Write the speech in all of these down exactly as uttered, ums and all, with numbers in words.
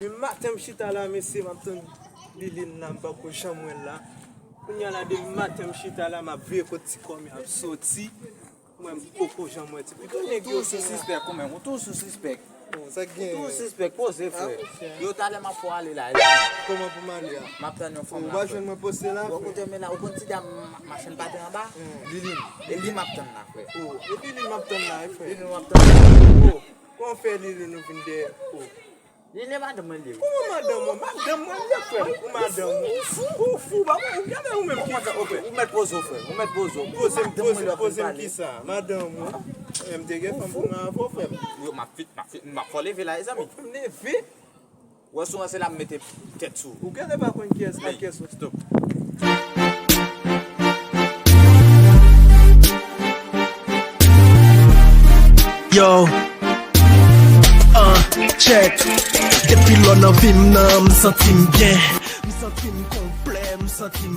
Depi maten m chita la, mesye, m ap tann Liline la, m poko janm wè l la. Kounye a la, depi maten m chita la, m ap veye kote ti kòm yo ap soti. Mwen, m poko janm wè ti pitit nèg yo sou sispèk ou menm, ou toujou sou sispèk. Bon, sa k genyen? Ou toujou sispèk, poze, frè. Yo, talè m ap fè w ale la. Kòman pou m ale a? M ap tann yon fanm la, frè. Ou pa jwenn mwen poste la, frè? Bon, kote men la, ou konn ti dam machann paten anba? Liline. E li m ap tann la, frè. E Liline m ap tann la, frè. Liline m ap tann la. Kòman w fè Liline ou vin dèyè? Li ne madanm mwen li ye. Kòman madanm ou? Madanm mwen li ye, frè. Ou madanm ou? Ou fou, ou fou, ba mwen, ou gade ou menm ki fou, frè. Ou mèt poze w, frè. Ou mèt poze w. Poze m, poze m, poze m kisa? Madanm ou? M te gen fanm pou mwen avè w, frè. Yo, m ap fit, m ap fit, m ap fò leve la, mezanmi. Ou leve? Wè sou an se la m mete tèt sou. Ou genlè pa konn kiyès ak kiyès ou. Stop. Yo, uh, check. Depi lò nan vi m nan, m santi m byen. M santi m konplè, m santi m.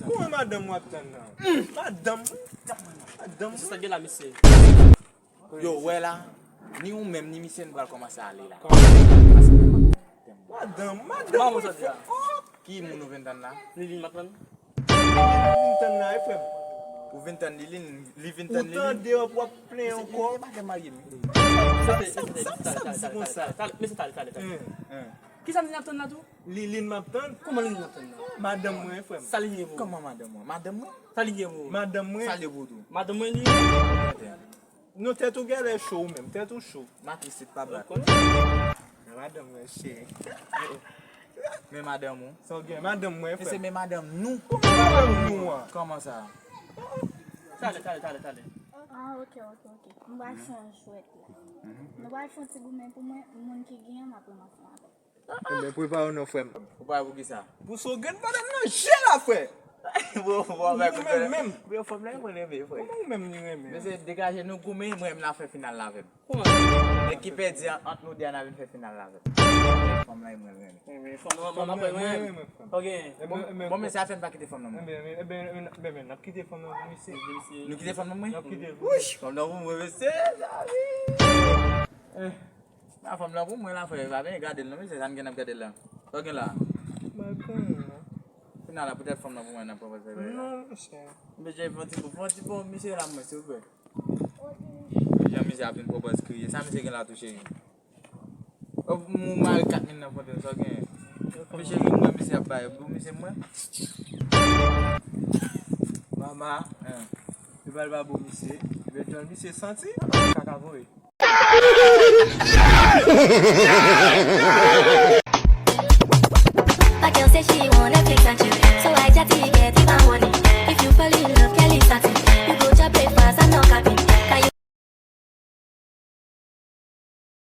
Kòman madanm w ap tann nan? Madanm? Madanm? Sa gen la, mesye? Yo, wè la, ni ou menm, ni misye, nou pral kòmanse ale la. Madanm, madanm, mwen fè. Ki moun ou vin tann la? Liline m ap tann. Vin tann la, e frè m. Ou vin tann Liline, li vin tann Liline. Ou tande w ap plenyen ankò. Mesye, madanm marye m. Sa, sa, sa, sa, sa, sa, sa, mesye, talè, talè, talè. Kisa m di n ap tann la tou? Liline m ap tann. Kòman Liline m ap tann la? Madanm mwen, frè m. Sa li ye pou ou? Kòman madanm mwen? Madanm mwen? Sa li ye pou ou? Madanm mwen. Sa li ye pou ou tou? Madanm mwen li ye. Non, tèt ou genlè cho ou menm, tèt ou cho. Matris li pa bat. Men madanm mwen, cheri. Men madanm ou? Sa w gen? Madanm mwen, frè m. Men se men madanm nou. Kòman madanm nou an? Kòman sa? Talè, talè, talè, talè. Ah, ok, ok, ok. M pral fè yon jwèt la. Nou pral fè yon ti goumen pou mwen, moun ki genyen, m ap ranmase avè l. Ebyen, prepare w non, frè m. Ou pare pou kisa? Pou sa w gen madanm nan je la, frè. Bon, bon, ou menm menm. Bro, fanm la, mwen renmen, frè. Kòman ou menm li renmen? Mesye, degaje nou goumen, mwen menm la fè final la avè m. Kòman? Nèg ki pèdi an, ant nou de a, n a vin fè final la avè m. Fanm la, mwen renmen. Renmen, fanm nan, mwen renmen. Ok. Bon, mesye, afè n pa kite fanm nan mwen. Ebyen, ebyen, ebyen, n ap kite fanm nan pou misye. Nou kite fanm nan mwen? N ap kite. Wouch, fanm nan pou mwen, mesye. Ah, fanm nan pou mwen la, frè, pa vin gade l non, mesye, sa n gen n ap gade l la. Sa w gen la? Mwen konnen non. Final la, poutèt fanm nan pou mwen nan pwopòz fè bagay la. Non, monchè. M bezwen fè yon ti kou, fè yon ti bon, misye la mwen, silvouplè. Jan misye ap vin pwopòz kriye. Sa misye gen la tou, cheri? Ou mari kat mil nan pote, sa w gen? Misye gen mwen, misye ap bay, pou misye mwen. Mama, li pral ba pou misye. Li pral misye santi. Kaka voye. My girl say she want Netflix and chill. So I chat to get it on one